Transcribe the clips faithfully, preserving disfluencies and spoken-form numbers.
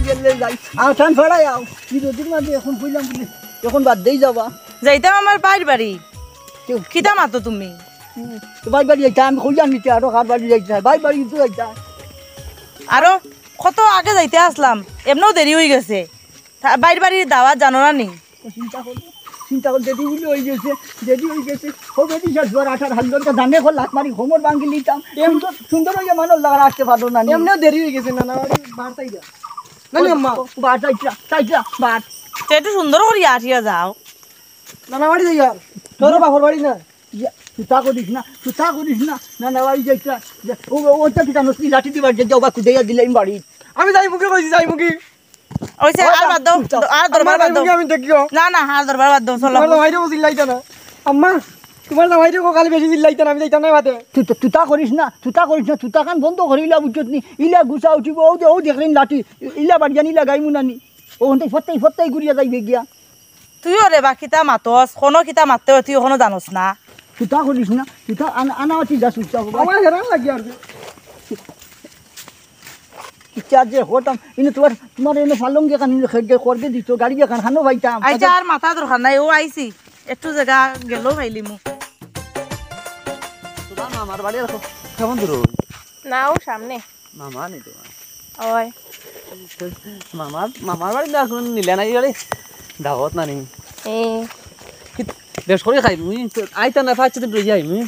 গেলে যাই। আও, টান ফাড়াই আও। কি রোদের মাঝে এখন কইলাম বলে, এখন বাদ দেই যাবা। যাইতাম আমার ভাইর বাড়ি। কেউ? কিতা মাতো তুমি? হুম, তো ভাইর বাড়ি যাইতাম, আমি কইলাম নিতে আরো কার বাড়ি যাইতে হয়। ভাইর বাড়ি কিন্তু যাইতাম। আরো কত আগে যাইতে আসলাম, এমনেও দেরি অই গেছে। তা ভাইর বাড়ির দাওয়াত জানো না নি? ও চিন্তা করো, চিন্তা করো, দেরি বুলে অই গেছে, দেরি অই গেছে। ও বেটি শেষ বার আঠার হাত ধরে জানে খোল লাত মারি কোমর ভাঙ্গি নিতাম। এম- সুন্দর, সুন্দর অইয়া মানুষ লাগা রাখতে পারলো না নি। এমনেও দেরি অই গেছে, নানা বাড়ি বার তাই যা। না, না, আম্মা। বার তাই যা, তাই যা, বার। তে একটু সুন্দর করি আটিয়া যাও। নানা বাড়ি যাই আর। তোর বাপর বাড়ি না। ইয়া, তুই তা করিস না, তুই তা করিস না। নানা বাড়ি যাইতে, যা, ও, ও, ওটা কিতা নসলি লাঠি দিবার যে, যা, ওবা কুদাইয়া দিলে আমি বাড়ি। আমি যাই মুখে কইছি, যাই মুখে। ওইছে, ওই আর যা, বাদ দাও, তুই যা। আর দরবার আমার বাদ দাও। আমি দেখিও। না, না, আর দরবার বাদ দাও, চলো। তোমার জামাইরে ও চিল্লাইতা না। আম্মা, তোমার জামাইরে কো খালি বেশি চিল্লাইতা না, আমি যাইতাম না বাদে। তুই তো, তুই তা করিস না, তুই তা করিস না, তুই তা কান বন্ধ করিলা, বুঝছত নি? ইলা গুছা উঠিব, ও দে, ও দেখলেন লাঠি, ইলা বাড়িয়া নিলা গাইমু নানি। ও হন্তে ফত্তাই, ফত্তাই ঘুরিয়া যাইবে গিয়া। তুইও রে বা কিতা মাতস, কোনো কিতা মাততে হয়, তুই এখনো জানস না। তুই তা করিস না, তুই তা আনা, আনা অতি যা চুপচাপ। আমার হেরান লাগে আর কি। ইচ্ছা যে হতাম, ইনো তোমার, তোমার এনে ফালঙ্গি এখান, ইনো খেয়ে খড়গে দিত, গাড়ি এখান হানো পাইতাম। আচ্ছা, আর মাথা দরকার নাই, ও আইছি, একটু জাগা গেলেও পাইলিমু। তোমার মামার বাড়ি আর কেমন দূর? না, ও সামনে। মামা নি তোমার? ওই। মামার, মামার বাড়ি না, এখন নিলে না, এই বাড়ি দাওয়াত না নি। এ। কি, বেশ করে খাই, মুই তো আইতা না, পাঁচ দিন রইয়া আই, মুই।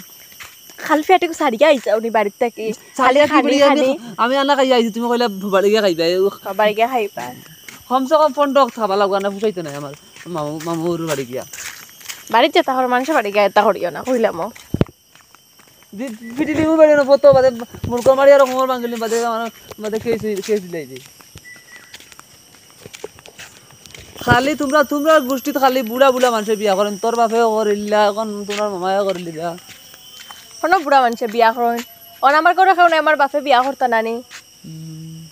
খালি পেটে কো সারিয়া আইছা উনি বাড়ির থেকে। খালি সারিয়া কি খানি, করি, আমি খানি। তো, আমি আনা খাই আইছি, তুমি কইলা বাড়ি গিয়া খাইবা। ও, বাড়ি গিয়া খাইবা। কমসে কম পনেরো খাবা লাগবো না, পুষাইতে নাই আমার মামু, মামুর বাড়ি গিয়া। বাড়িত যেতা করো, মানুষের বাড়ি গিয়া এতা করিও না, কইলাম ও। দি-, পিটি দিমু বেড়ে না, ফটো বাদে মুরকো মারি আর কোমর ভাঙিলি বাদে আমার, বাদে কেস, কেস দিলাই দি। খালি তোমরা, তোমরা গোষ্ঠীত খালি বুড়া বুড়া মানুষে বিয়া করেন, তোর বাপেও করিলা, এখন তোমার মামায়ও করিলিবা। কোনো বুড়া মানুষে বিয়া করেন? অন আমার ঘরো কেউ নাই, আমার বাপে বিয়া করতা নানি। হুম।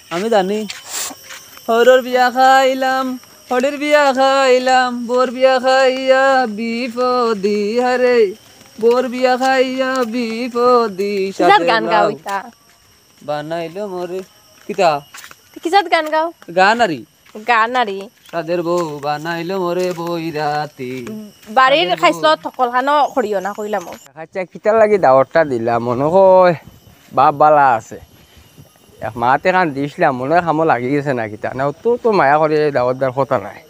আমি জানি। হরর বিয়া খাইলাম, হরির বিয়া খাইলাম, বর বিয়া খাইয়া বিপদি হারে। বর বিয়া খাইয়া বিপদি কিজাত সাদের গান গাও বউ ইতা? বানাইলো মোরে। কিতা? তে কিজাত গান গাও? গান আরি। গান আরি। সাদের বউ বানাইলো মোরে বৈরাতি। বাড়ির সাদের বউ। খাইছলত হকলখানো করিও না কইলাম ও। আচ্ছা, কিতার লাগি দাওয়াতটা দিলা? মনো কয় বাপ বালা আছে। এক মাত এখান দিছলাম, মনে হয় কামো লাগি গেছে না কিতা? না, অত তো মায়া করি দাওয়াত দেওয়ার কথা নাই।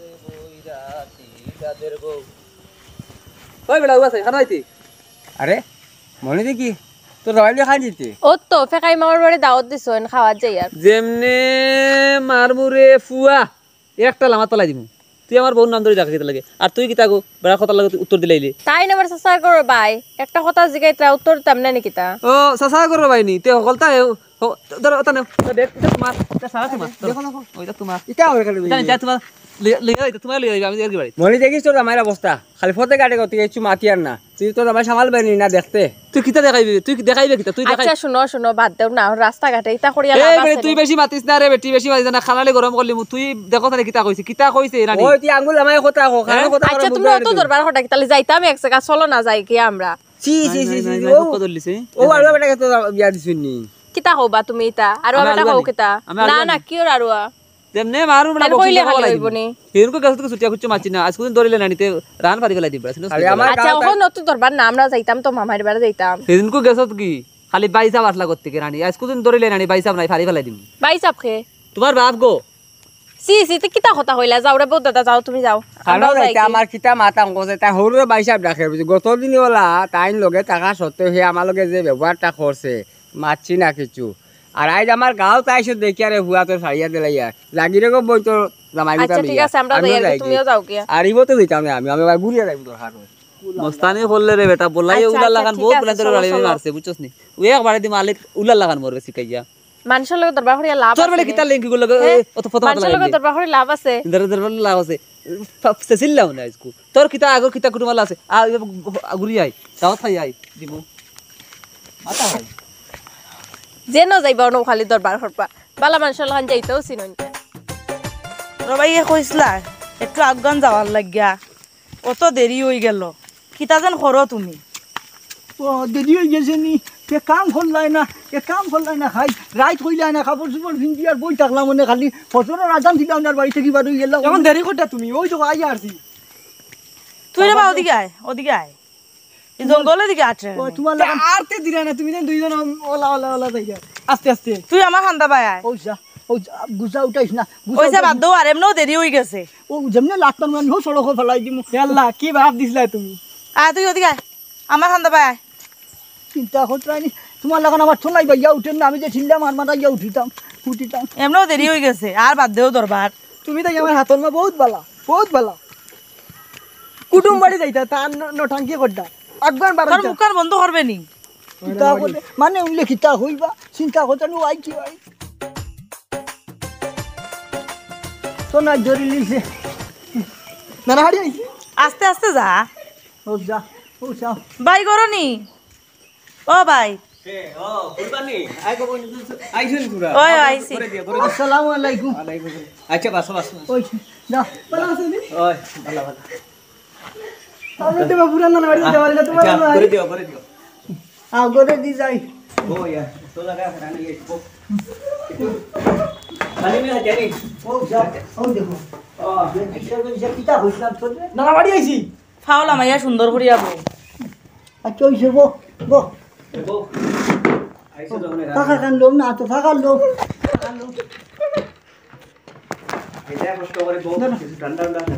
ওই বেটা, ও আছে, এখানো আইতি। আরে, মনে দেখি, তোর দাওয়াত দিয়ে খান দিতে। ও তো, ফেকাই মামার বাড়ি দাওয়াত দিছইন, খাওয়াত যাইয়ার। যেমনে মারমুরে ফুয়া, একটা লামাত ফালাই দিমু। তুই আমার বউর নাম ধরি ডাকে কিতা লাগে? আর তুই কিতা গো? বেড়া কথা লাগে তুই উত্তর দিলাইলে। তাই না আবার চাচা করো ভাই, একটা কথা জিগাইতরা উত্তর দিতাম না নি কিতা? ও, চাচা করো ভাই নি, তে হকলতা হে, হ-, ধরো, ওটা নেও, ওটা দেখ, এটা তোমার, এটা সারা তোমার, ধরো। দেখো, দেখো। ওইটা তোমার। এটা আমার কাছে এটা, এটা তোমার, লইয়া, লইয়া, এটা তোমার লইয়া যাইবে, আমি আর কি বাড়ি। মনে দেখিস তোর জামাইর অবস্থা, খালি ফতে কাটে গতি, কিচ্ছু মাতিয়ার না। তুই তো আমার সামাল বেনি না দেখতে। তুই কিতা দেখাইবি? তুই কি দেখাইবে কিতা? তুই দেখাই- আচ্ছা, শুনো, শুনো, বাদ দেও না, রাস্তাঘাটে ইতা করিয়া এই লাভ বেটি, আছে তুই নি? বেশি মাতিস না রে বেটি, বেশি মাতিস না, খালালে গরম করলি মু। তুই দেখো তাহলে কিতা কইছে, কিতা কইছে রানী? ওই তুই আঙ্গুল লামাই কথা কো, খালি হ্যাঁ? কথা আচ্ছা, করার তুমি মধ্যে অত দরবার হঠাৎ তাহলে যাইতাম এক জায়গা, চলো না যাই কি আমরা? ছি, ছি, নাই, ছি, নাই, ছি, নাই, ও, নাই, পক্কা ধরলি, ছি। ও আরো বেটা গেছে বিয়া দিছুনি। কিতা কইবা তুমি ইতা? আরো আমি বেটা আরো কও জানি। কিতা? আমি আরো না, জানি। না, কি ওর আরো? যেমনে মারু বেটা তাহলে বক্সিং কইলে করা খালি লাগি। হইব নি? হিরুনকু গেছত কিছু টিয়া খুচ্চু মারছি না, আইজকু দিন ধরিলে নানিতে রান ফারি ফালাই দিবা, বুঝছো? আরে আমার আচ্ছা, গাঁও ওখান তো দরবার না, আমরা যাইতাম তো মামার বাড়ি যাইতাম। হিরুনকু গেছত কি? খালি বাইসাব আসলা করতে কি রানী? আইজকু দিন ধরিলে নানি বাইসাব নাই, ফারি ফালাই দিমু। বাইসাব খে? তোমার বাপ গো। সি, সি, তে কিতা কথা কইলা? যাও রে বউ দাদা, যাও, তুমি যাও। খানো আমরাও যাই যাইতে কি? আমার কিতা মাথা অঙ্ক আছে, তাই হরুরে বাইসাব ডাকে, বুঝছো? গত দিন ওলা তাইন লগে থাকা সত্ত্বেও হে আমার লগে যে ব্যবহারটা করছে, মাতছি না কিছু। আর আইজ আমার গাঁও তাইছে দেখিয়া রে হুয়া তোর ফাড়িয়া দিলাইয়া। জাগিরে গো বই তোর জামাই আচ্ছা, ঠিক আছে, আমরা যাই, তুমিও যাও গিয়া। আর ইবো তো দিতাম না আমি, আমি আবার ঘুরিয়া যাইব দরকার হয়। মস্তানি করলে রে বেটা, বলাই আচ্ছা, উলার আচ্ছা, লাখান ঠিক বহুত আছে, বুলাইতে চলো, বাড়ি চলো। মারছে, বুঝছস নি? ওই একবারে দি মালিক উলার লাখান মরবে শিখাইয়া। মানুষের লগে দরবার করিয়া লাভ তোর আছে বেটা নি? কিতা লিঙ্কি গুলো, হ্যাঁ? অত ফটো মানুষের লগে দরবার করি লাভ আছে। দর-, দরবার লাভ আছে। ফা-, সেসিল লাও না আইজকু। তোর কিতা আগর কিতা কুটুমালা আছে? আ, এ, ঘুরি আই। দাওয়াত খাই আই। দিমু। মাথা হয়। যে ন যাইবা, অনো খালি দরবার করবা। বালা মানুষর লাখান যাইতেও চিনইন। রবাইয়ে কইছলা, একটু আগুয়ান যাওয়ার লাগিয়া। অত দেরি অই গেল। কিতা যেন করো তুমি? ও, দেরি অই গেছে নি? তে কাম করলায় না, এ কাম করলায় না, খাই রাইত কইলায় না, কাপড় চোপড় পিন্দি আর বই থাকলাম, মনে খালি ফজরর আজান দিলাম না, আর বাড়ি থাকি বার অই গেলাম। এখন দেরি করতা তুমি, ওই তো আইয়া আরছি। তুই রে বা ওদিকে আয়, ওদিকে আয়। এই জঙ্গলের দিকে আটরে ও, না। তোমার তে লাগা আরতে দিরা না, তুমি যেন দুইজন আম-, ওলা, ওলা, ওলা যাইরা। আস্তে, আস্তে। তুই আমার হান্দা বায় আয়। ও যা, ও যা, গুছা উঠাইস না, গুছা ওই যে উঠাইস বাদ না। দেও, আর এমনেও দেরি অই গেছে। ও যেমনে লাত্তান মারি, ও সড়কো ফালাই দিমু। এ আল্লাহ, কি ভাব দিছলায় তুমি? আয় তুই ওদিকে আয়, আমার হান্দা বায় আয়। চিন্তা করতে পারিনি, তোমার লাগান আমার থোলাই বাইয়া উঠের না, আমি যে চিল্লা মার মারা ইয়া উঠিতাম, উঠিতাম। এমনেও দেরি অই গেছে, আর বাদ দেও দরবার। তুমি তাই আমার হাতর মা বহুত বালা, বহুত বালা। কুটুম বাড়ি যাইতা, তার ন-, নটাঙ্কি করতা। একবার বার তোর হইতা। মুখ কান বন্ধ করবে নি? কিতা করবে? মানে উনলে কিতা হইবা? চিন্তা করতে নি, আই কি ভাই? তো না জরি লিছে। না, না, হারিয়ে আইছি। আস্তে আস্তে যা। ও যা, ও যা। বাই করো নি? ও ভাই। এ, ও, কুরবানি, আই গো বইন, আইছইন তোরা। ওই, আইছি। ঘরে দিয়া, ঘরে দিয়া। আসসালামু আলাইকুম। ওয়ালাইকুম আসসালাম। আচ্ছা, বাসো, বাসো, বাসো। ওই, যা। ভালা আছো নি? ওই, ভালা, ভালা। আমি তো বাবুরা না বাড়ি যাওয়ার না, তোমার আচ্ছা, না। ঘরে দিও, ঘরে দিও। আও, ঘরে দি যাই। ও, ইয়া, তো জায়গা আছে, আমি এই, ও। খালি মেয়ে জানি। ও, যা, ও দেখো। ও। যে কিতা, যে কিতা হইছিলাম তোর? না, না, বাড়ি আইছি। ফাওলা মাইয়া সুন্দর করিয়া বউ। আচ্ছা, ওই যে বউ, বউ। বউ, আইছো যখন এরা। ফাঁকা কান লোম না, তো ফাঁকা লোম। এটা কষ্ট করে বউ, না, না। কিছু ঠান্ডা ঠান্ডা খা।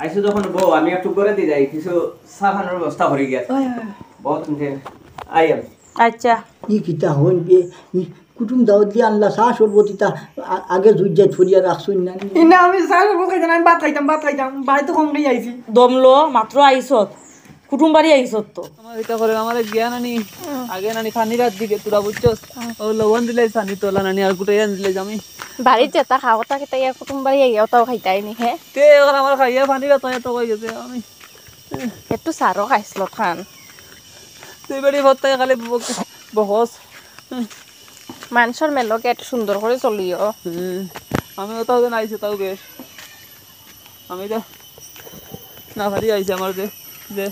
আইছো যখন বউ, আমি একটু করে দি যাই, কিছু চা খানোর ব্যবস্থা করি গিয়া। ওই, ওই। বউ, তুমি যে, আই আমি। আচ্ছা। ই কিতা হইন বে, ই কুটুম দাওয়াত দিয়া আনলা, চা শরবত ইতা আ-, আগে জুইত যাই ছড়িয়া রাখছইন না নি? ইনা আমি চা শরবত খাইতাম, আমি ভাত খাইতাম, ভাত খাইতাম, ভাই তো কম খাই আইছি। দমলো, মাত্র আইছত, কুটুম বাড়ি আইছত তো। আমার ইতা করে, আমার জ্ঞান আনি, আগে নানি পানি রাত দিকে তোরা বুঝছস? ও লবণ দিলে পানি তোলা নানি, আর গুটাই আন দিলে আমি। বাড়িত যেতা খাও, তা কিতা ইয়া কুটুম বাড়ি আইয়া ওতাও খাইতাই নি, হে? তে এখন আমার খাইয়া পানি রাত অইয়া তো কই গেছে আমি। একটু সারও খাইছিল খান। তুই বেটি ভর্তায় খালি বক-, বকস। মানষর মেলকে একটু সুন্দর করে চলিও। হুম। আমি ওতাও যে নাইছে তাও বেশ। আমি তো না পারি আইছি আমার যে, যে,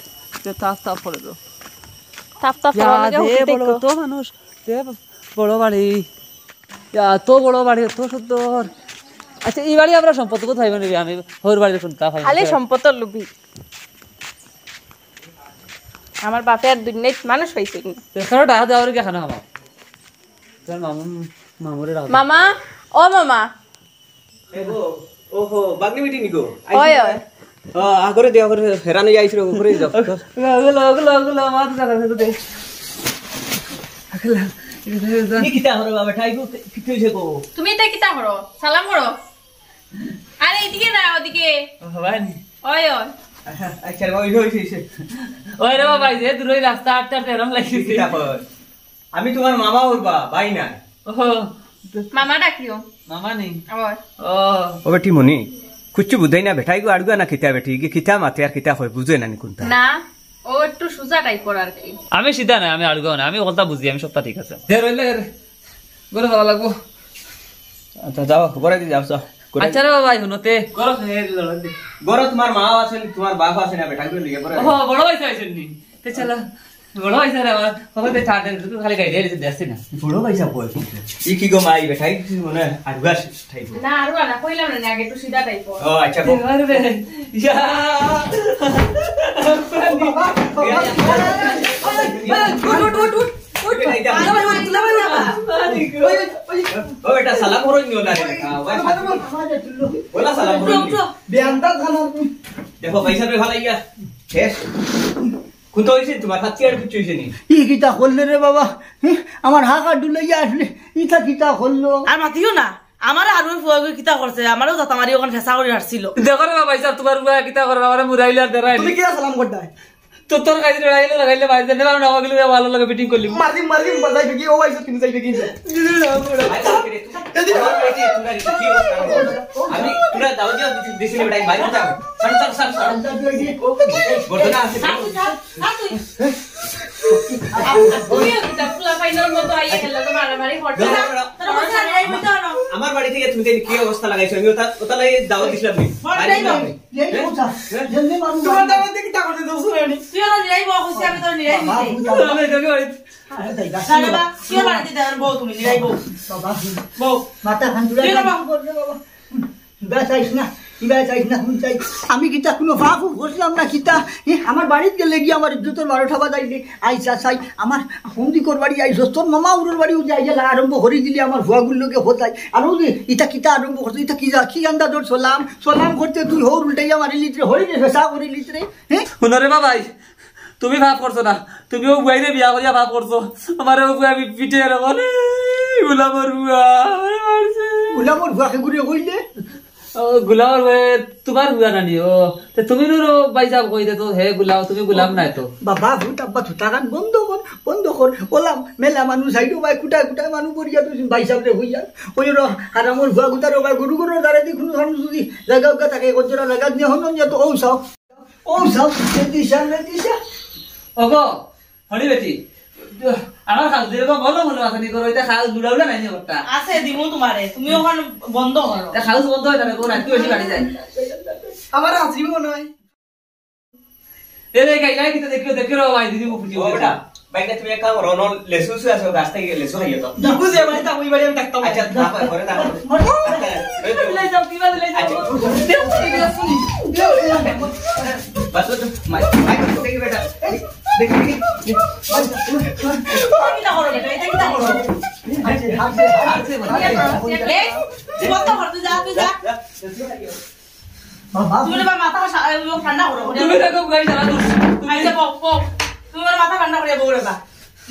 যে তাপ তাপ করে তো। তাপ তাপ ইয়া, করে লাগে যে উঠি বড় দেখো। তো মানুষ, যে বড় বাড়ি। ইয়া, তো বড় বাড়ি, তো সুন্দর। আচ্ছা, ই বাড়ি আমরা সম্পত্তি কোথায় পাইবো নি? আমি হউর বাড়ির শুনতা পাই। খালি সম্পত্তির লোভী। আমার বাপে আর দুনিয়াত মানুষ পাইছে নি। তো তোর টাকা দেওয়ার কি খানা খাওয়া? তোর মামু, মামুরে রাখো। মামা, ও মামা। এ গো, ওহো, বাগনি বেটি নি গো? ওই, ওই। ও, আগরে দে, আগরে হেরানো যাইছিল, উপরে যাও। ওগুলো, ওগুলো, ওগুলো, আমার তো দেখা যাচ্ছে। ই কিতা করো বাবা, ঠাই গো, কি হইছে গো? তুমি ইতা কিতা করো? সালাম করো। আরে, এদিকে না, ওদিকে। ও, ভাই নি? ওই, ওই। আচ্ছা, আচ্ছা, ওই, ওই, ওই, ওই। ওই রে বাবা, এই যে দূরই রাস্তা আটতে আটতে এরম লাগছে। কিতা কর? আমি তোমার মামা ওর বা, ভাই না। ওহো। মামা ডাকিও। মামা নি? ওই। ও। ও বেটি মনি, কুচ্ছু বুঝাই না বেটাই গো, আড়ুয়া না কিতা বেটি, কি কিতা মাতে আর কিতা কয়, বুঝে না নি কোনটা? না, ও একটু সুজা টাইপর আর কি। আমি সিধা না, আমি আড়ুয়াও না, আমি কথা বুঝি, আমি সবটা ঠিক আছে। দে রইলে রে। গরু খাওয়া লাগবো। আচ্ছা, যাও, ঘরে দি যাও, যাও। ঘরে আচ্ছা রে বাবা, হুনো তে। গরু খাইয়ে দিল, বাদ দে। ঘরে তোমার মা আছেন, তোমার বাপ আছে না, বেটা করে লিখে পড়ে। ও, বড় হইছে আছেন নি? তে চলো। বড় হইছে রে বাবা, ওকে তে চা দে, তুই খালি খাই দে, দে আসছে না। বড় ভাই সাহেব বয়স হইছে। ই কি গো মা, ই বেটা, ই কি মনে হয় আরুয়া টাইপ? না, আরুয়া না, কইলাম না, আগে একটু সিধা টাইপ। ও, আচ্ছা, বল। এবার বে, ইয়া। বাবা, বাবা। উঠ, উঠ, উঠ, উঠ। ওই বেটা, সালাম করো নি ওলা রে। ওলা সালাম করো নি। বেয়ানটা খানা। দেখো, পয়সা পে ভালো ইয়া। শেষ। কোনটা হইছে তোমার? হাত চেয়ার কিচ্ছু হইছে নি? ই কিতা করলে রে বাবা? হি? আমার হাঁকা ডুলাইয়া আসলে ইতা কিতা করলো? আর মাতিও না। আমার আর ওই ফুয়াগুই কিতা করছে? আমারও জাতা মারি ওখানে ফেসা করে আসছিল। দেখো রে বাবা, ইসাব তোমার ফুয়া কিতা করে? আমারে মুরাইলে আর দেরাই। তুমি কিয়া সালাম করতায়? তো তোর কাছে লড়াইলে লাগাইলে বাইরে দেন, আমি না গেলে ভালো লাগে ফিটিং করলি। মারি, মারি, বাজাই দেখি, ও আইসো, তুমি যাইবে কি? আমি তোরা দাও দিয়া দিছি নি বেটা, বাইরে যাও। সর, সর, সর, সর। বলতো না আছে। তুমিও কিতা ফুলা পাইনর মতো আইয়া গেল তো মারামারি করতে। আমার বাড়ি থেকে তুমি কি অবস্থা লাগাইছো? আমি ওটা, ওটা লাগে দাওয়াত দিছিলাম নি। বাইরে যাও। এই কথা, যেমনি মানুষ তোমার দামাতে কিতা করতে দোষ হয়নি? তুই আমার নিরাই বউ, খুশি আমি তোর নিরাই বাবা, দিতে। আমি তোকে বাড়িতে আরে, যাই, যাই, না, না, না, তুই আমার বাড়িতে দেওয়ার বউ, তুমি নিরাই বউ। বাবা, বউ। মাথা খান তুলে তুই বাবা। বলবে, বাবা। ইবা চাইস না, ইবা চাইস না, হুন চাই। আমি কিতা কুনু পাপ করছিলাম না কিতা? এ, আমার বাড়িত গেলে গিয়া আমার ইজ্জতর বারোটা বাজাইলে। আইসা চাই, আমার হুন্দি কর বাড়ি আইসস, তোর মামা উরুর বাড়িও যাই গেলা আরম্ভ করি দিলি আমার ফুয়াগুর লগে হতাই। আর ও যে, ইতা কিতা আরম্ভ করছে, ইতা কি যা-, কি আন্দাজর সালাম, সালাম করতে তুই হৌর উল্টাইয়া মারি লিতরে, হরি রে, ফেসা করি লিতরে, হ্যাঁ? হুনো রে বাবাই, তুমি পাপ করছো না, তুমি ও বুয়াইরে বিয়া করিয়া পাপ করছো। আমারে ও বুয়া পি-, পিটে রে বলে, "এই গুলামর বুয়া, আমারে মারছে।" গুলামর বুয়া কে ঘুরে কইলে? ও, গুলামর বুয়া, তোমার বুয়া নানি, ও। তে তুমি নুরো ভাইসাব কই দে তো, হে গুলাম, তুমি গুলাম নাই তো। বাবা, ভূত আব্বা, তুই তাকান বন্ধ কর, বন্ধ কর। ওলাম, মেলা মানুষ, সাইডো ভাই, কুটায় কুটায় মানুষ করিয়া তুই ভাইসাব রে হইয়া। ওই র, আর আমার বুয়া গুতার ও ভাই, গরু গরু দাঁড়াই দি, কুনু মানুষ যদি জায়গা উগা থাকে, কতটা জায়গা নিয়ে হন, নিয়ে তো ও সব। ও সব, লেতিশা, লেতিশা। ওগো, হরি বেটি, আমার খাল দিয়ে গো, বলো মনে আছে নি করো, এটা খাল দুলা উলা নাই নি করতা। আছে, দিমু তোমারে, তুমি ওখান বন্ধ করো। এটা খাল বন্ধ হয় না, গো, রাখতে বেশি বাড়ি যায়। আমার আসরি মনে হয়। এ রে, গাই, গাই, কিতা দেখিও, দেখিও রে, ভাই, দিদি, মুখ ও বেটা, ভাই, তুমি এক কাম করো, অনো লেসু উসু আছে, গাছ থেকে লেসু খাইও তো। বুঝে, ভাই, তা ওই বাড়ি আমি থাকতাম। আচ্ছা, না, করে, করে, না, করে। লই যাও, দিবা, লই যাও। আচ্ছা। দেও, দেও, দেও, শুনি। দেও, দেও। বাস, বাস, মাই, মাই, দেখি বেটা। এই, দেখি, দেখি। বাস, বাস, বাস। এটা কিতা করো বেটা? এটা কিতা করো? হাসে, হাসে, হাসে, হাসে। এই, তুই বন্ধ কর, তুই যা, তুই যা। বাবা। তুমি না বা মাথা সা-, এ, ও ঠান্ডা করো, করো। তুমি দেখো, গাই, সারা দোষ। আচ্ছা, বউ, বউ। তুমি ওর মাথা ঠান্ডা করে বউ রে বা।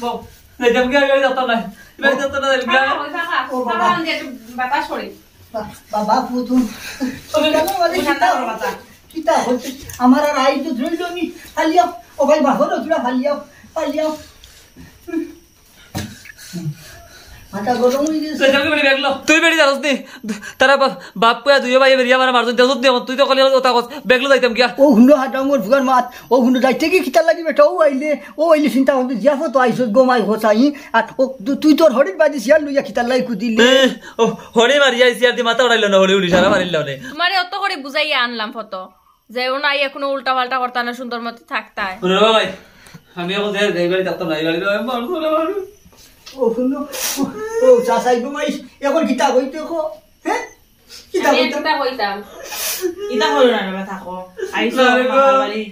বউ। যাইতাম কি, আমি বাড়ি যাইতাম না। আমি বাড়ি যাইতাম না, যাইতাম কি? থাকা, ওই থাকা। ও বাবা। থাকা, আমি একটু বাতাস করি। বা-, বাবা, পুতু। তুমি কেন বাড়ি ঠান্ডা করো মাথা। কিতা হচ্ছে? আমার আর আই তো ধরল নি। ফালিয়াও। ও ভাই, বাহরো তোরা ফালিয়াও। ফালিয়াও। মাথা গরম হয়ে গেছে। তুই যাবি বেটি ব্যাগ লো। তুই বেটি জানোস নি? তারা বা-, বাপ কয়া দুইও ভাইয়ে বেরিয়া মারা মারছইন, দেখছত নি? তুই তো খালি ওটা কস, ব্যাগ লো যাইতাম গিয়া। ও হুনো হাটা মোর ফুয়ার মাত, ও হুনো যাইতে কি কিতা লাগি বেটা, ও আইলে, ও আইলে চিন্তা করতে জিয়া ফতো আইছত গো মাই হোসাই, আর ও তু-, তুই তোর হরির বাদি শিয়াল লইয়া কিতা লাগি কুদিলি? এ, ও হরি মারিয়া আইছি আর তুই মাথা উড়াইল না, হরি উড়ি সারা মারিল না। তোমারে অত করে বুঝাইয়া আনলাম ফতো। যে ও নাই, এখনো উল্টা পাল্টা করতা না, সুন্দর মতো থাকতায়। হুনো রে ভাই, আমি এখন যাই, এই বাড়ি থাকতাম না, এই বাড়ি আমি মারবো না, মারবো। ও হুনো, ও, ও চাচাই ঘুমাই, এখন কিতা কইতে কো? হ্যাঁ? কিতা আমি কইতে? একটা কইতাম। কিতা করো না রে, থাকো। আইসো না রে গো। আমার বাড়ি।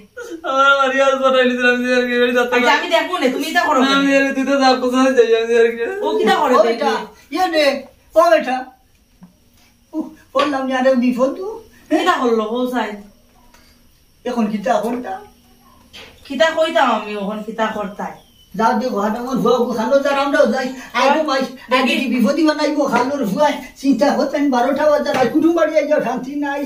আমার বাড়ি আর পাঠাই দিতে আমি যাই, এই বাড়ি থাকতাম আচ্ছা, না। আমি দেখবো না, তুমি কিতা করো না, না? আমি যাই, তুই তো যা কোথায় যাই, আমি যাই। ও কিতা করে ও দেখবো? বেটা, ইয়ে নে, ও বেটা। উহ, বললাম যে আরে বিপদ তো। কিতা করলো, বউ সাই? এখন কিতা করতাম? কিতা কইতাম আমি, এখন কিতা করতাই? যাও দেখো, হাত আমার ফুয়া গো, খালো যার আমরাও যাই। আগে মাই, আগে কি বিপদই বানাইবো, খালোর ফুয়ায়। চিন্তা করতেন বারোটা বাজার, আর কুটুম বাড়ি আইয়া শান্তি নাই।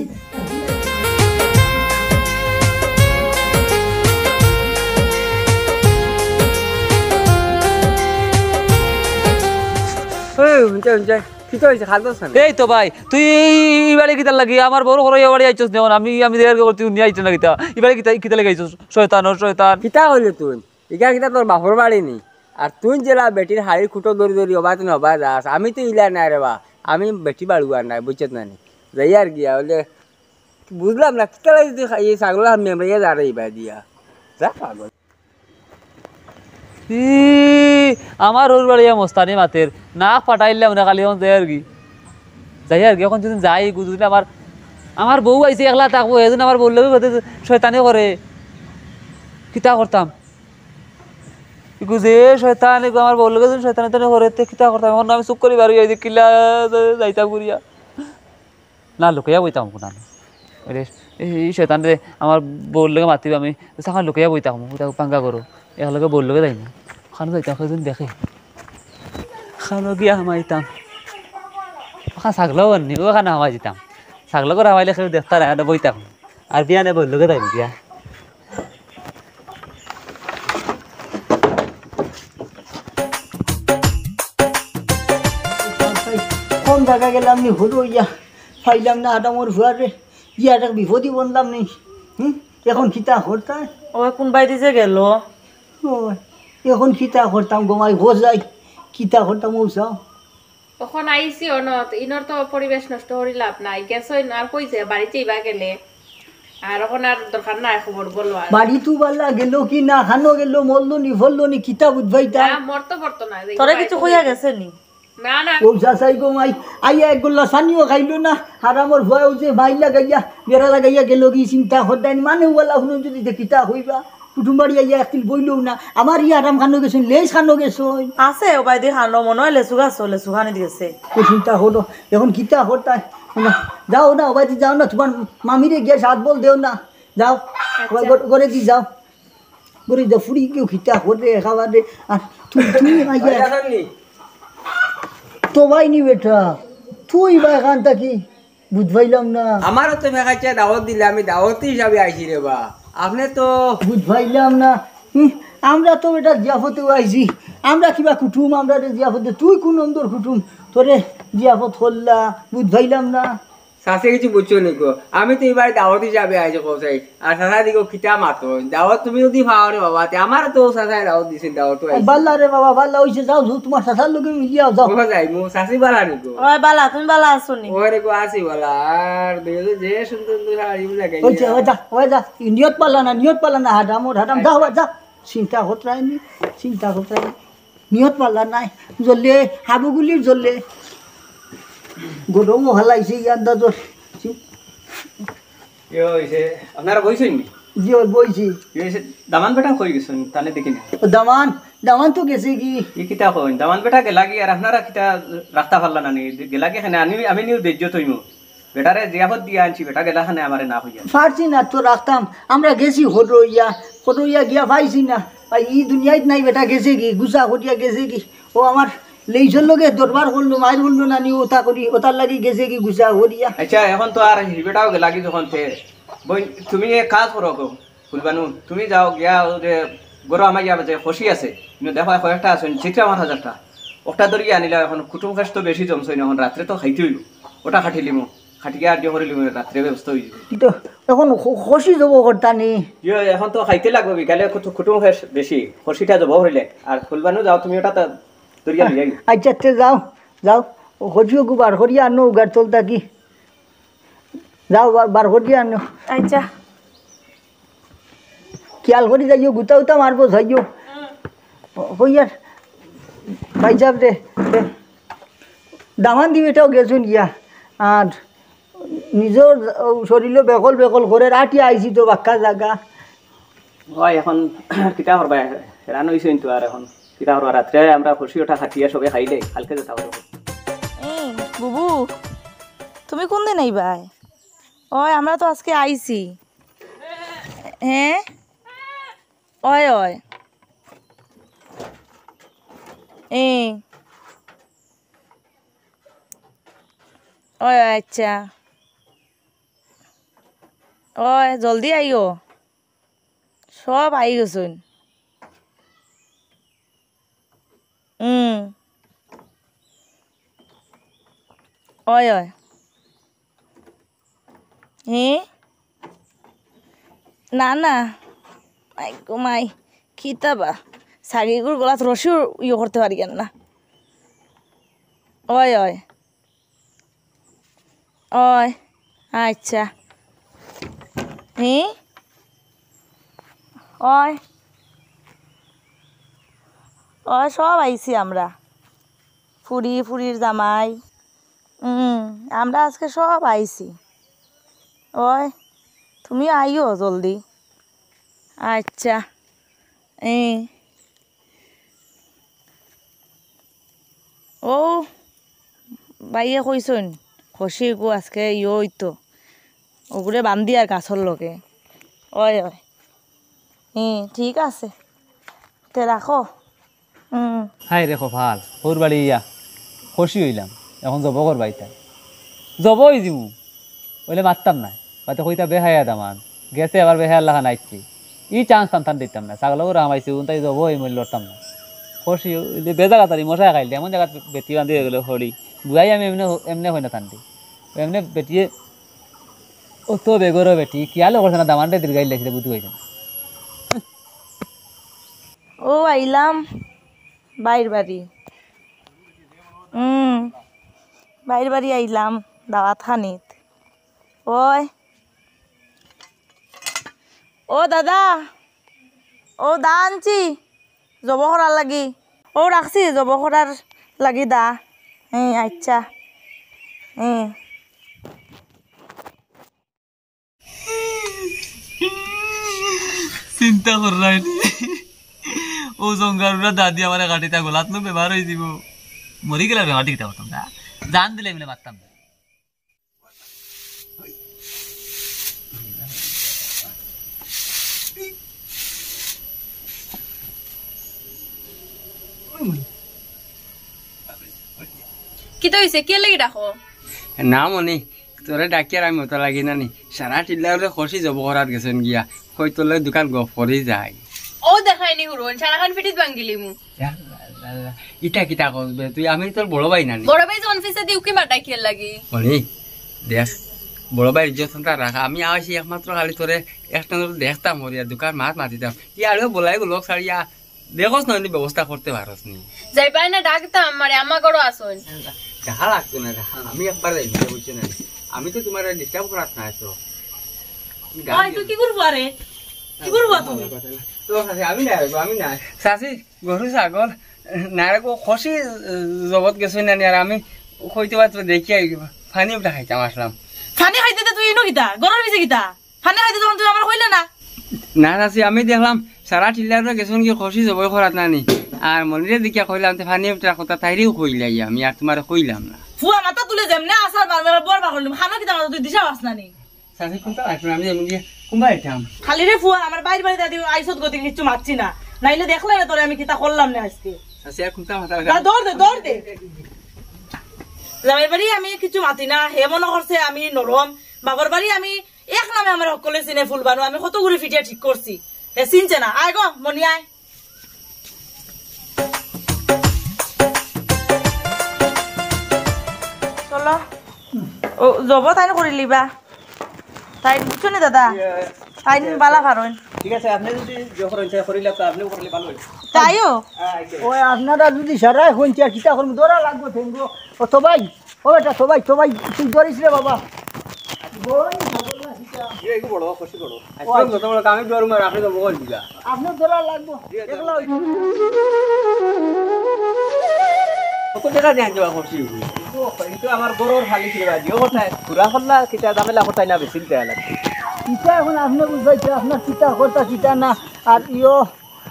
ওই, হুনছে, হুনছে। কিতা হইছে? খাল দোষ নাই। এই তো ভাই, তুই এই, এই, এই বাড়ি কিতার লাগি? আমার বউর ঘরো এই বাড়ি আইছস নি? আমি, আমি দেয়ার কি করতে নিয়ে আইছস না কিতা? এই বাড়ি কিতা, কিতার লাগি আইছস? শয়তান, ও শয়তান। কিতা হইলে তুই? ইগা কিতা তোর বাপর বাড়ি নি? আর তুই যেলা বেটির হাড়ির খুঁটো ধরি ধরি অবাত না অবাত যাস। আমি তো ইলা নাই রে বা। আমি বেটি বাড়ুয়া নাই, বুঝছত না নি? যাই আর গিয়া হইলে বুঝলাম না, কিতা লাগি তুই খা-, এই ছাগল মেমড়াইয়া যা রে ইবা দিয়া। যা পাগল। ই, আমার ওর বাড়ি মস্তানি মাতের, নাক ফাটাইলাম না, খালি এখন যাই আর কি। যাই আর কি, এখন যদি যাই, যদি আমার, আমার বউ আইছে একলা থাকবো, এদিন আমার বউর লগে বোধহয় শয়তানি করে। কিতা করতাম? ইগু যে শয়তান, ইগু আমার বউর লগে যদি শয়তানি টানি করে, তে কিতা করতাম? এখন আমি চুপ করি বারো, এই যে কিলা যাইতাম ঘুরিয়া। না, লুকাইয়া বইতাম কুনানো। ওরে, এই, এই শয়তান রে, আমার বউর লগে মাতিবে আমি, তো সাকা লুকাইয়া বইতাম, ওটা পাঙ্গা করো। এক লগে বউর লগে যাই না। খানো যাইতাম, কেউ যদি দেখে। খানো গিয়া হামাইতাম। ওখান ছাগলও আননি, ওখানে হামাই দিতাম। ছাগল করে হামাইলে কেউ দেখতা না, ওটা বইতাম। আর বিয়ানে বউর লগে যাই বিয়া। কোন জায়গা গেলাম নি হলো ইয়া, পাইলাম না আদামর ফুয়ারে, ইয়া একটা বিপদই বললাম নি। হুম, এখন কিতা করতায়? ও কোন বাইরে যে গেল? ও, এখন কিতা করতাম গো মাই, ঘর যাই, কিতা করতাম ও চাও? অখন আইছি অনত, ইনর তো পরিবেশ নষ্ট করি লাভ নাই। গেছইন আর কইছে বাড়িত ইবা গেলে। আর অখন আর দরকার নাই খবর, বলো আর। বাড়িত বালা গেল কি না, খানো গেল, মরলো নি, ফরলো নি, কিতা বুঝবাইতা? না, মরতো ফরতো না, দেখো তোরে কিছু কইয়া গেছে নি? না, না। ও চাচাই গো মাই, আইয়া এক গোল্লা সানিও খাইলো না, হারামর ভয় যে মাইর লাগাইয়া, বেড়া লাগাইয়া গেল কি চিন্তা করদাইন, মানে ওয়ালা হুনো যদি দে কিতা কইবা, কুটুম বাড়ি আইয়া একদিন বইলেও না, আমার ই হারাম খানো গেছইন, লেজ খানো গেছইন। আছে, ওবায়দি খানো, মনো অয় লেচু গাছ, লেচু খানি দিছে। ও চিন্তা করো, অখন কিতা করতায়? যাও না, ওবায়দি যাও না, তুমার মামিরে গিয়া সাত বল দেও না, যাও, আচ্ছা। ঘরে দি যাও। করে যা ফুড়ি কেউ খিতা করে খাওয়া দে। আর তুই, তুই না ইয়া। ওই দেখেন নি? তো ভাই নি বেটা, তুই বা এখান থাকি বুঝ পাইলাম না। আমারও তো বেকাইছে দাওয়াত দিলে, আমি দাওয়াতি হিসাবে আইছি রে বা। আপনি তো বুঝ পাইলাম না। হুম, আমরা তো বেটা জিয়াফতেও আইছি। আমরা কিবা কুটুম, আমরা রে জিয়াফতে, তুই কোন অন্দর কুটুম? তোরে জিয়াফত করলা, বুঝ পাইলাম না। চাচি কিছু বুঝছো নি গো? আমি তো এবার দাওয়াত হিসাবে আইছি কও চাই। আর চাচা দিগো কিতা মাতো? দাওয়াত তুমি যদি পাও রে বাবা, তে আমার তো চাচায় দাওয়াত দিছে, দাওয়াত তো আইছি। বাল্লা রে বাবা, বাল্লা অইছে, যাও, যাও, তুমার চাচার লগে মিলিয়াও, যাও। ও যাই, মু চাচি বালা নি গো? ওই বালা, তুমি বালা আছো নি? ওরে গো, আছি বালা। আর দেখো যে সুন্দর সুন্দর শাড়ি বুঝা গেল। ওই যে, ওই যা, ওই যা, নিয়ত পাল্লা না, নিয়ত পাল্লা না, হারাম, ওর হারাম, যাও, যাও। চিন্তা করতে হয়নি, চিন্তা করতে হয়নি। নিয়ত পাল্লা নাই, জ্বললে, হাবুগুলির জ্বললে। গরমও হালাইছে, ই আন্দাজর। ইয়ে হইছে, আপনারা বইছেন নি? জি, ওই বইছি। ইয়ে হইছে, দামান বেটা কই গেছেন? তানে দেখি না। ও দামান, দামান তো গেছে কি? ই কিতা কইন? দামান বেটা গেলা কি আর আপনারা কিতা রাখতা পারলা না নি? গেলা কি এখানে? আমি, আমি নিউ বেজ্জত হইমু। বেটারে জিয়াফত দিয়া আনছি, বেটা গেলা খানে আমারে না কইয়া। পারছি না তো রাখতাম, আমরা গেছি হরইয়া, হরইয়া গিয়া পাইছি না। আর ই দুনিয়াত নাই, বেটা গেছে কি, গুছা করিয়া গেছে কি। ও আমার লেইসর লগে দরবার করলো, মাইর করলো না নি, ওটা করি, ওটার লাগি গেছে কি গুছা করিয়া। আচ্ছা, এখন তো আর হি বেটাও গেলা কি যখন তে, বইন, তুমি এক কাজ করো গো, ফুলবানু, তুমি যাও গিয়া ও যে গরু আমার ইয়া যে খসি আছে, কিন্তু দেখো কয়েকটা আছে, চিত্রা আমার হাজারটা, ওটা ধরিয়া আনিলা। এখন কুটুম খাস তো বেশি জমছই না, এখন রাত্রে তো খাইতে হইব, ওটা খাটিলিমু। খাটিয়া আর জোহরে লিমু, রাত্রে ব্যবস্থা হয়ে যাবে। তো এখন খ-, খসি জবো করতা নি? ইয়ো, এখন তো খাইতে লাগবে, বিকালে কত কুটুম খাস বেশি, খসিটা জবো হইলে। আর ফুলবানু যাও, তুমি ওটা তা দরিয়া নিয়ে যাই। আচ্ছা, তে যাও, যাও। ও খসিও গু বার করিয়া আনো, উগার তল থাকি। যাও, বার, বার করিয়া আনো। আচ্ছা। খেয়াল করি যাইও, গুতা উতা মারবো, যাইও। ও, কই আর? ভাই সাহেব রে, রে। দামান দি বেটাও গেছুন গিয়া। আর নিজর শরীরও বেকল বেকল করে রাটিয়া আইছি তো বাক্কা জাগা। হয় এখন কিতা করবা? হেরান হইছইন তো আর এখন কিতা করবা? রাত্রে আমরা খুশি ওঠা খাটিয়া সবে খাইলে কালকে যেতা করবো। এই বুবু, তুমি কোন দিন আইবায়? ওই আমরা তো আজকে আইছি। হ্যাঁ? ওই, ওই। এ। ওই, ওই, আচ্ছা। ওই, জলদি আইও। সব আই গেছইন। হুম। ওই, ওই। হে? না, না। মাই গো মাই, কিতা বা? ছাগিগুর গলাত রশিও ইয়ে করতে পারি না। ওই, ওই। ওই, আচ্ছা। হে? ওই। ওই, সব আইছি আমরা। ফুড়ি, ফুড়ির জামাই। হুম, আমরা আজকে সব আইছি। ওই, তুমি আইও জলদি। আচ্ছা। এ। ও, ভাইয়ে কইছইন, খসি গু আজকে ইয়ো অইতো। ওগুরে বান্ধিয়ার গাছর লগে। ওই, ওই। হুম, ঠিক আছে। তে রাখো। হুম। হায় রে কপাল, হউর বাড়ি ইয়া, খসি অইলাম, এখন জবো করবায়তা। জবো অই যিমু, অইলে মাততাম নায়, বাদে কইতা বেহায়া দামান, গেছে আবার বেহায়ার লাখান আইছে। ই chance তান তান দিতাম না, ছাগল গরু হামাইছে, উনতাই জবো অই মরি লড়তাম না। খসি অইলে বেজাগা তারি মশায় খাইলে, এমন জাগাত বেটি বান্ধি অইগেলো খড়ি। বুয়াই আমি এমনে, এমনে কই না তানরে। এমনে বেটিয়ে অত বেগরো বেটি, খিয়ালও করছে না, দামানরে দীর্ঘাইল লাগছে, বুদ্ধি অইছে না। ও আইলাম বাইর বাড়ি। হুম, বাইর বাড়ি আইলাম দাওয়াত খানিত। ওই, ও দাদা, ও দা আনছি জব করার লাগি। ও রাখছি জব করার লাগি দা। হ্যাঁ, আচ্ছা। হ্যাঁ। চিন্তা কররায়নি। ও জঙ্গারুরা দাদি আমারে কাটিতা গলাত নু বেমার অই যিবো। মরি গেলে বেমার টিকতা করতাম না। জান দিলে মিলে মারতাম না। কিতা অইছে? কিতার লাগি ডাকো? না মনি, তোরে ডাকিয়ার আমি অতা লাগি না নি। সারা টিল্লারে খসি জব করাত গেছইন গিয়া। কই তোর লগে দুখান গপ করি যাই। ও দেখায়নি হুরুন, সারাখান ফিটিত ভাঙ্গিলিমু। ইয়া আল্লাহ, আল্লাহ। ইটা কিতা কস বে তুই? আমি তোর বড় ভাই না নি? বড় ভাই যখন ফিসে দি উকি মারতা কিয়ার লাগি? মনি, দেখ, বড় ভাইর ইজ্জত রাখ। আমি আইছি একমাত্র খালি তোরে একটা নজর দেখতাম, মরি আর দুখান মাত মাতিতাম। ইয়ারে বলাই গো লোক ছাড়িয়া দেখোস না, এমনি ব্যবস্থা করতে পারোস নি। যাইবায় না ডাকতাম, আমারে আম্মা ঘরো আছইন। দেখা লাগতো না, দেখা। আমি একবার যাই, বুঝছো না? আমি তো তোমারে disturb করাত না তো। ওই, তুই কি করবো আরে? কি করবো তুমি? তো চাচি, আমি না, আমি না। চাচি, গরু ছাগল, না রে গো, খসি জবত গেছইন না নি, আর আমি কইতে পারতো দেখিয়া পানি উঠা খাইতাম আসলাম। পানি খাইতে তো তুই ইনো কিতা? গরুর পিছে কিতা? পানি খাইতে তখন তুমি আমারে কইলে না? না চাচি, আমি দেখলাম সারা টিল্লারে গেছইন কি খসি জবই করাত না নি। আর মনিরে দেখিয়া কইলাম, তে পানি উঠার কথা তাইরেও কইলাই আমি, আর তোমারে কইলাম না। ফুয়া মাথা তুলে যেমনে আছাড় মারবে, আবার বড় বার করলাম। খানো কিতা মাথা তুই দিশা পাস না নি? চাচি, কোনটা লাগবে না, আমি এমন গিয়া কোনবা আইতাম। খালি রে ফুয়া, আমার বাইর বাড়ি দাদি আইসত গতি কিচ্ছু মাতছি না। নাইলে দেখলে না তোরে আমি কিতা করলাম না আজকে। চাচি, আর কোনটা মাথা যা, দৌড় দে, দৌড় দে। জামাইর বাড়ি আমি কিচ্ছু মাতি না, হে মনে করছে আমি নরম। বাবার বাড়ি আমি এক নামে আমার হকলে চিনে ফুলবানো, আমি কত ঘুরে ফিটিয়া ঠিক করছি, হে চিনছে না। আয় গো, মনি আয়। চলো, ও জব তাইন করিলিবা। তাইন বুঝছো নি দাদা? তাইন বালা পারইন। ঠিক আছে, আপনি যদি জব করইন, তাই করিলে তো আপনিও করলে ভালো হয়। তাইও? হ্যাঁ, এই তো। ওই আপনারা যদি সারাই হইন, কিতা করবো? দৌড়া লাগবো, থেঙ্গো। ও তো ভাই, ও বেটা, তো ভাই, তো ভাই, তুই ধরিস রে বাবা। বড় না, ছোট না, কিতা? এ, এগু বড়, কষি বড়। ও, আচ্ছা। যত বড় কামে দুয়ার মার, আপনি তো বগল দিলা। আপনি ধরা লাগবো, জি, একলা হইছে। কত টাকা দিয়ে আনতে পারবো কষি? ও, এই তো আমার গরুর খালি ছিল, দিও কোথায়? ঘুরা করলা, কিতা ঝামেলা কোথায় না, বেশি টাকা লাগে। কিতা এখন আপনি বুঝাইছে, আপনার কিতা কথা, কিতা না, আর ইয়ো।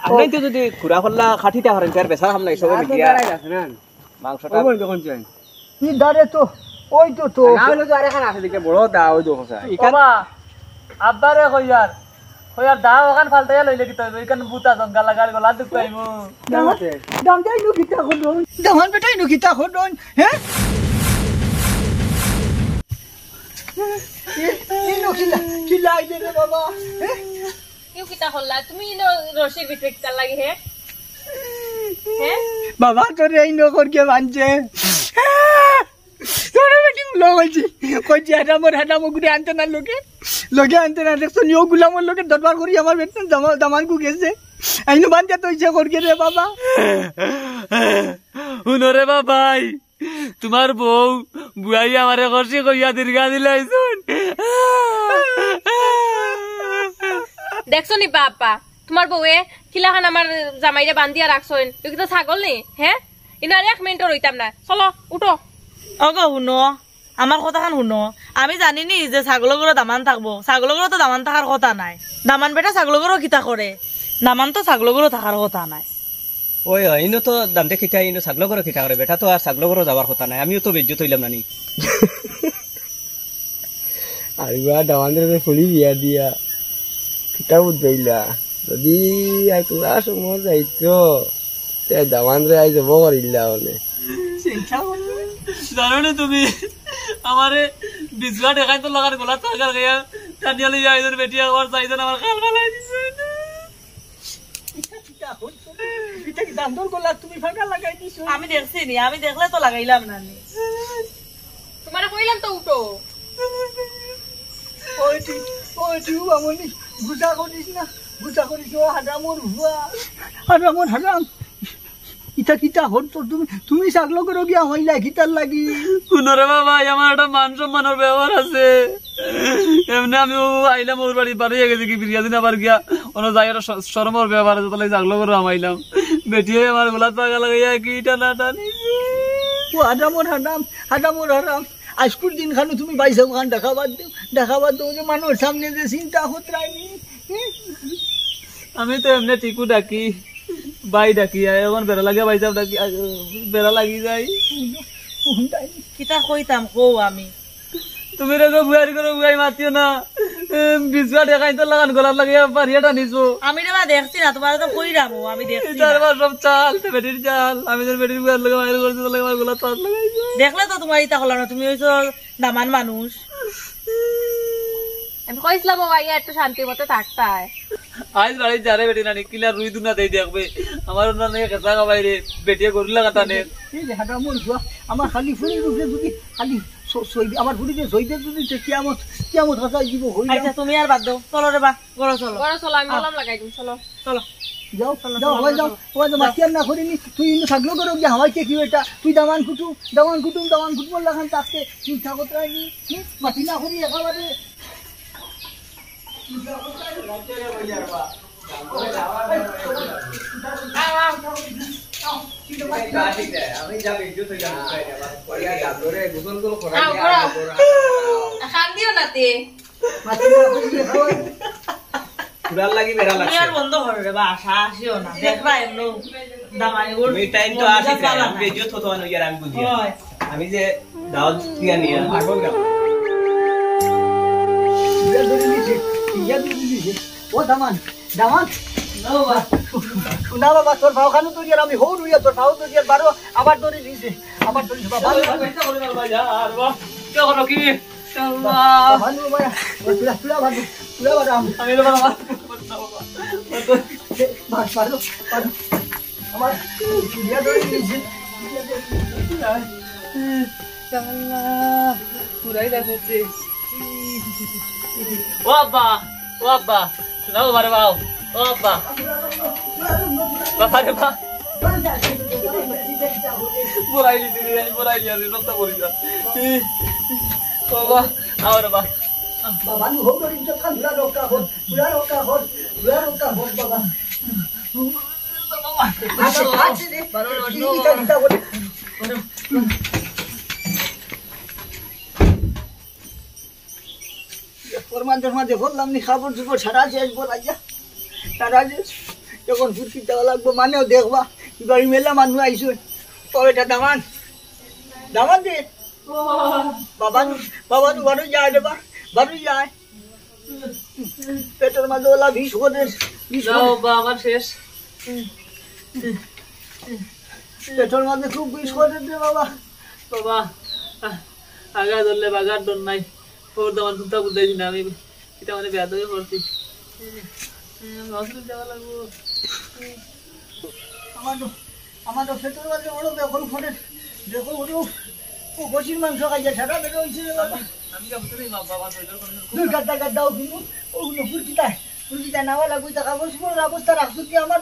আপনি তো যদি ঘুরা করলা, খাটিতে পারেন, তার বেচার হাম নাই, সবে আর তো মিলিয়া। বেড়াই আছে না? মাংসটা ওই বন্ধ কোন চাই? কি দাঁড়ে তো, ওই তো তো। না হলে তো আরেকখান আছে, দেখে বড় দা, ওই দেখো স্যার। ও বা, আব্বারে কইয়ার, কইয়ার দা ওখান ফালতাইয়া লইলে কিতা অইবো? এখান বুতা জঙ্গা লাগার গলা দুখ পাইবো। দামান, দামান বেটাই নু কিতা করইন? দামান বেটাই নু কিতা করইন? হ্যাঁ? এ, এ নু কিলা, কিলা আইলে রে বাবা? হ্যাঁ? ইউ কিতা করলা? তুমি ইনো রশির ভিতরে কিতার লাগি হে? হে? বাবা, তোরে এই নকর কে বানছে? তোরে বেটি লগ হইছি। কইছি, হেডামর, হেডামর গুড়ি আনতে না লগে। লগে আনতে না, দেখছো নি, ও গুলামর লগে দরবার করি আমার বেটি দামা-, দামানকু গেছে। আইনু বানতে তো ইচ্ছা করকে রে বাবা। হুনো রে বাবাই, তোমার বউ বুয়াই আমারে কষি কইয়া দীর্ঘা দিলাইছুন। দেখছো নি বাপ্পা, তোমার বউয়ে কিলাখান আমার জামাইরে বান্ধিয়া রাখছইন, এ কিতা ছাগল নি? হ্যাঁ, ইনো আর এক মিনিটও রইতাম না, চলো উঠো। ওগো হুনো, আমার কথাখান হুনো, আমি জানি নি যে ছাগলর ঘরো দামান থাকবো, ছাগলর ঘরো তো দামান থাকার কথা নায়, দামান বেটা ছাগলর ঘরো কিতা করে, দামান তো ছাগলর ঘরো থাকার কথা নায়। ওই, ওই, ইনো তো দামতে খিতা, ইনো ছাগলর ঘরো খিতা করে, বেটা তো আর ছাগলর ঘরো যাওয়ার কথা নায়, আমিও তো বেইজ্জত অইলাম না নি। আর ইবা দামান্দরে ফুলি বিয়া দিয়া, কিতা বুঝাইলা? যদি আর তোরা সময় যাইতো, তে দামান্দরে আইজ বগর ইল্লা হলে। জানো না তুমি, আমারে বিজুয়া দেখাই তো লাগার গলা থাকার গিয়া, টানিয়া লইয়া আইজন বেটি আমার চাইজন আমার খাল ফালাই দিছে। ইটা কিতা করছো? ইটা কি দান্দর গলা তুমি ফাঁকা লাগাই দিছো? আমি দেখছি নি, আমি দেখলে তো লাগাইলাম না নি। তোমারে কইলাম তো উঠো। ওই তুই, ওই তুই, আমনি গুজা করিস না, গুজা করিস না, ও হারামর হুয়া। হারামর হারাম। ইটা কিতা করছো তুমি? তুমি ছাগলর ঘরো গিয়া হইলা কিতার লাগি? হুনো রে বাবা, আমার একটা মান সম্মানর ব্যাপার আছে। এমনে আমি ও আইলাম ওর বাড়ি, বাড়ি গেছি কি বিরিয়ানি আবার গিয়া, ওনো যাই একটা শ-, শরমর ব্যাপারে যত লাগে জাগলো করে আমাইলাম। বেটিয়ে আমার গলাত পাগা লাগাইয়া কি টানা টানি। ও হারামর হারাম, হারামর হারাম। আজকুর দিন খানো তুমি বাইসাব খান ঢাকা বাদ দেও, ঢাকা বাদ দেও, যে মানুষের সামনে যে চিন্তা হতরায়নি। আমি তো এমনে টিকু ডাকি, বাই ডাকি, আর এখন বেড়া লাগে বাইসাব ডাকি, আর বেড়া লাগি যাই। কিতা কইতাম কও আমি? তুমি রে গো বুয়ারি করো, বুয়াই মাতিও না। এম, বিজুয়া দেখাই তো লাগান গলার লাগে পারিয়া টানিছো। আমি রে বা দেখছি না, তোমার তো কইরাম ও, আমি দেখছি না। ইতার বা সব চাল, তে বেটির চাল। আমি তোর বেটির বুয়ার লগে মাইর করছি, তোর লগে আমার গলাত পাত লাগাইছো। দেখলে তো তোমার ইতা হলো না, তুমি হইছো দামান মানুষ। আমি কইছিলাম ও ভাইয়া একটু শান্তির মতো থাকতায়। আইজ বাড়ি যারে বেটি নানি, কিলা রুই দুনা দেই দেখবে। আমার অন্য নিয়ে খেসা খাবাই রে, বেটিয়ে গরু লাগা টানে। এই যে হাঁটা মোর বুয়া, আমার খালি ফুড়ির উপরে যদি খালি স-, সইবে, আমার ফুড়ি যে সইবে যদি তে কিয়ামত, কিয়ামত হাসাই দিব, হই আচ্ছা, যাও। তুমি আর বাদ দাও, চলো রে বা, ঘরো চলো। ঘরো চলো, আমি আহ। মলম লাগাই দিই, চলো। চলো। যাও, চলো, যাও, চলো, হয়ে যাও, চলো। হয়ে যাও, যাও। মাতিয়ার না করিনি, তুই ইন্দু থাকলো করে গিয়া হাওয়াই কে কি এটা? তুই দামান কুটু, দামান কুটুম, দামান কুটুম লাখান থাকতে, তুই থাকত রাখবি, হুম? মাতি না করি একেবারে। কান্দিও না তে। ফুরার লাগি বেড়া লাগছে। তুমি আর বন্ধ করো রে বা, আশা আসিও না। দেখবা এমন দামাই ওর তুমি টাইম তো মন আসিস রে, মেজাজ ভালা আমি নাই। ভিডিও থতো আনো ইয়ার আমি বুঝি। হয়। আমি যে দাওয়াত দিয়া নিয়া পাগল না। ইয়া ধরে নিছে, ইয়া ধরে নিছে। ও দামান, দামান। না বাবা। না বাবা, তোর পাও খানো তো ইয়ার আমি হৌ রুইয়া, তোর পাও তো ইয়ার বারো, আবার ধরে নিছে, আবার ধরে নিছে। বাবা, বাবা, বাবা, বাবা, আর বাবা, কে করো কি? আল্লাহ। বাবা, বাবা, বাবা, তুলা, তুলা, বাবা, তুলা, বাবা। আমি তো বাবা। বাবা, বাবা, বাবা। মার, মারো, মারো। আমার ইয়া ধরে নিছে। আল্লাহ, পুরাই লাগছে। ও আব্বা, ও আব্বা, শোনাও বারে বাও। ও আব্বা, বাবা রে বা। বড়াই দিছি রে, আমি বড়াই দিয়া দিছি, সবটা বলি যা। বাবা, আও রে বা। বাবা, নু হোক, নু ইজ্জত খান, দুলা রক্ষা কর, দুলা রক্ষা কর, দুলা রক্ষা কর, বাবা। বাবা, বাবা, বাবা। ফরমান জমা দে বললাম নি, কাপড় চোপড় সারা শেষ বলাইয়া। সারা শেষ। এখন ফুরকি দেওয়া লাগবো, মানেও দেখবা। এবার মেলা মানুষ আইসো। তবে এটা দামান। দামান দে। বাবা নু, বাবা নু বারো যায় রে বা। বারো যায়। পেটর মাঝে ওলা বিষ করে, বিষ যাও করে। বা, আমার শেষ। পেটর মাঝে খুব বিষ করে রে বাবা। বাবা, আহ, আগা ধরলে বাগার ডর নাই। ওর দামান কুন্তা বুঝাইছি না আমি। এটা মানে বেয়াদবি করছি। হসপিটাল যাওয়া লাগবো। আমার তো, আমার তো পেটর মাঝে বড় বেকল করে, বেকল করে, ও, ও কষির মাংস খাইয়া সারা বেটা হইছে রে বাবা। আমি, আমি কি আপনার এই মা বাবা শরীরের কোনো দুই গাদ্দা গাদ্দা ও কিন্তু, ও কিন্তু ফুরকিতায়, ফুরকিতায় নাওয়া লাগবে, তা কাপড় চোপড়ের অবস্থা রাখছো কি আমার,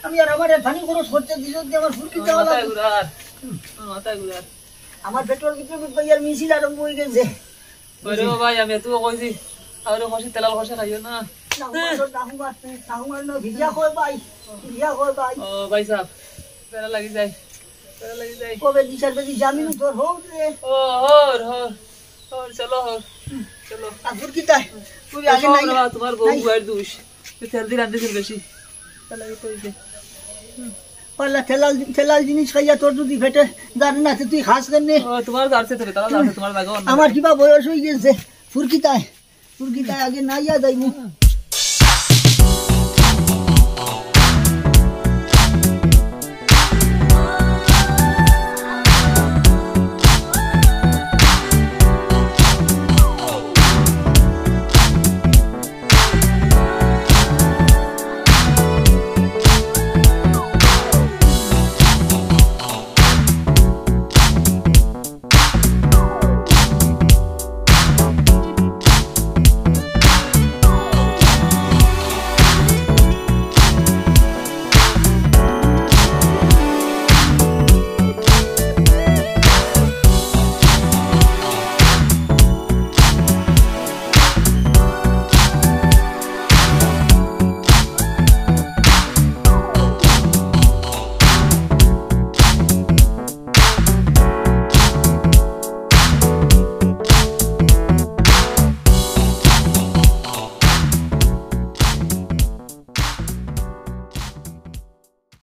আমি আর আমার পানি খরচ করতে দিছো কি আমার ফুরকি যাওয়া মাথায় লাগবে। ঘুরার, মাথায় ঘুরার। আমার পেটর ভিতরে বুঝ ভাই আর মিছিল আরম্ভ হয়ে গেছে। ওরে বাবা, আমি তো কইছি, আরে কষি তেলাল কষি খাইও না। না, হুমার, না, হুমার, না, হুমার, না, ভিজা কই ভাই, ভিজা কই ভাই। ও ভাই সাহেব, বেড়া লাগি যায়, বেড়া লাগি যায়। কবে দিশার বেশি জামিন তোর হোক রে। ও, হর, হর, হর, চলো, হর, চলো। কাপড় কি তাই? তুই আগে চলো, নাই। বাবা, তোমার বউ নাই। বুয়ার দোষ। তুই তেল দিয়ে রাঁধতেছিস বেশি। বেড়া লাগি তো হইছে। পাল্লা তেলাল, তেলাল জিনিস খাইয়া তোর যদি পেটে জানে না, তে তুই খাস কেনে? ও, তোমার জারছে তো, তারা জারছে, তোমার জায়গা অন্য। আমার কিবা বয়স হয়ে গেছে, ফুরকিতায়, ফুরকিতায় আগে না ইয়া যাইবো।